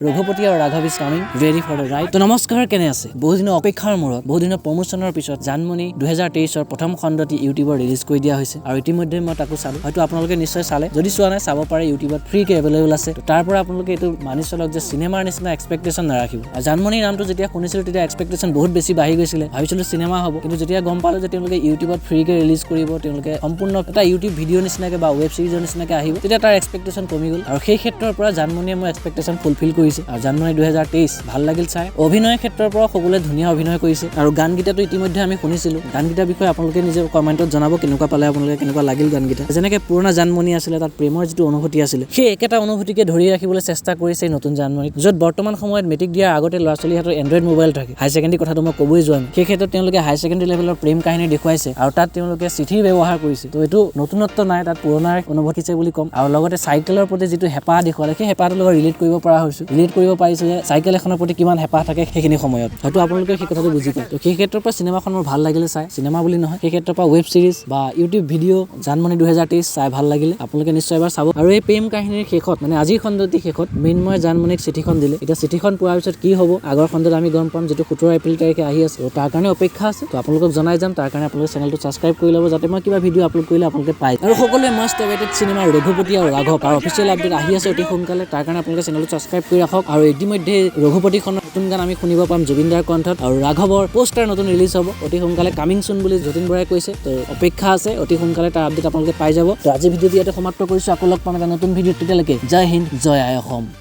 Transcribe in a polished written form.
ৰঘুপতি আৰু ৰাঘৱ is coming, ready for the ride. তো নমস্কাৰ, কেনে আছে? বহুদিনৰ অপেক্ষাৰ মূৰত, বহুদিনৰ প্ৰমোচনৰ পিছত জানমণি 2023ৰ প্ৰথম খণ্ডটি ইউটিউবত ৰিলিজ কৰি দিয়া হৈছে আৰু ইতিমধ্যে মই তাকো চালোঁ। হয়তো আপোনালোকে নিশ্চয় চালে। যদি চোৱা নাই, চাব পাৰে, ইউটিউবত ফ্ৰীকে এভেইলেবল আছে। তো তাৰ পৰা আপোনালোকে এইটো মানি চলক যে চিনেমাৰ নিচিনা এক্সপেক্টেশ্যন নাৰাখিব। আৰু জানমণিৰ নামটো যেতিয়া শুনিছিলোঁ, তেতিয়া এক্সপেক্টেশ্যন বহুত বেছি বাঢ়ি গৈছিলে। ভাবিছিলোঁ চিনেমা হ'ব। কিন্তু যেতিয়া গম পালোঁ যে তেওঁলোকে ইউটিউবত ফ্ৰীকে ৰিলিজ কৰিব, তেওঁলোকে সম্পূৰ্ণ এটা ইউটিউব ভিডিঅ' নিচিনাকে বা ৱেব ছিৰিজৰ নিচিনাকে আহিব, তেতিয়া তাৰ এক্সপেক্টেশ্যন কমি গ'ল। আৰু সেই ক্ষেত্ৰৰ পৰা জানমণিয়ে মোৰ এক্সপেক্টেশ্যন ফুলফিল কৰিছে। আৰু জানমণি 2023 ভাল লাগিল চাই। অভিনয় ক্ষেত্ৰৰ পৰা সকলোৱে ধুনীয়া অভিনয় কৰিছে আৰু গানকেইটাতো ইতিমধ্যে আমি শুনিছিলোঁ। গানকেইটাৰ বিষয়ে আপোনালোকে নিজে কমেণ্টত জনাব, কেনেকুৱা পালে আপোনালোকে, কেনেকুৱা লাগিল গানকেইটা। যেনেকৈ পুৰণা জানমণি আছিলে, তাত প্ৰেমৰ যিটো অনুভূতি আছিলে, সেই একেটা অনুভূতিকে ধৰি ৰাখিবলৈ চেষ্টা কৰিছে এই নতুন জানমণিত, য'ত বৰ্তমান সময়ত মেট্ৰিক দিয়াৰ আগতে ল'ৰা ছোৱালীৰ হাতত এণ্ড্ৰইড মোবাইল থাকে। হাই ছেকেণ্ডেৰী কথাটো মই ক'বই যোৱা নাই। সেই ক্ষেত্ৰত তেওঁলোকে হাই ছেকেণ্ডেৰী লেভেলৰ প্ৰেম কাহিনী দেখুৱাইছে আৰু তাত তেওঁলোকে চিঠিৰ ব্যৱহাৰ কৰিছে। তো এইটো নতুনত্ব নাই, তাত পুৰণাৰ অনুভূতিছে বুলি ক'ম। আৰু লগতে চাইকেলৰ প্ৰতি যিটো হেঁপাহ দেখুৱালে, সেই হেঁপাহটোৰ লগত ৰিলেট কৰিব পৰা হৈছোঁ, ৰিলেট কৰিব পাৰিছোঁ যে চাইকেল এখনৰ প্ৰতি কিমান হেঁপাহ থাকে সেইখিনি সময়ত। হয়তো আপোনালোকে সেই কথাটো বুজি পায়। তো সেই ক্ষেত্ৰৰ পৰা চিনেমাখন মোৰ ভাল লাগিলে চাই। চিনেমা বুলি নহয়, সেই ক্ষেত্ৰৰ পৰা ৱেব ছিৰিজ বা ইউটিউব ভিডিঅ' জানমণি 2023 চাই ভাল লাগিলে। আপোনালোকে নিশ্চয় এবাৰ চাব। আৰু এই প্ৰেম কাহিনীৰ শেষত, মানে আজিৰ খণ্ডটি শেষত মৃন্ময় জানমণিক চিঠিখন দিলে। এতিয়া চিঠিখন পোৱাৰ পিছত কি হ'ব, আগৰ খণ্ডত আমি গম পাম, যিটো 17 এপ্ৰিল তাৰিখে আহি আছে। তো তাৰ কাৰণে অপেক্ষা আছে। তো আপোনালোকক জনাই যাম। তাৰ কাৰণে আপোনালোকে চেনেলটো ছাবস্ক্ৰাইব কৰি ল'ব, যাতে মই কিবা ভিডিঅ' আপলোড কৰিলে আপোনালোকে পায়। আৰু সকলোৱে মাষ্ট এৱেইটেড চিনেমা ৰঘুপতি আৰু ৰাঘৱ আৰু অফিচিয়েল আপডেট আহি আছে অতি সোনকালে। তাৰ কাৰণে আপোনালোকে চেনেলটো ছাবস্ক্ৰাইব কৰি ৰাখক। আৰু ইতিমধ্যে ৰঘুপতিখনৰ নতুন গান আমি শুনিব পাম জুবিনদাৰ কণ্ঠত আৰু ৰাঘৱৰ পোষ্টাৰ নতুন ৰিলিজ হ'ব অতি সোনকালে। কামিং চুন বুলি যতীন বৰাই কৈছে। তো অপেক্ষা আছে, অতি সোনকালে তাৰ আপডেট আপোনালোকে পাই যাব। তো আজি ভিডিঅ'টো ইয়াতে সমাপ্ত কৰিছোঁ। আকৌ লগ পাম এটা নতুন ভিডিঅ'ত। তেতিয়ালৈকে জয় হিন্দ, জয় আই অসম।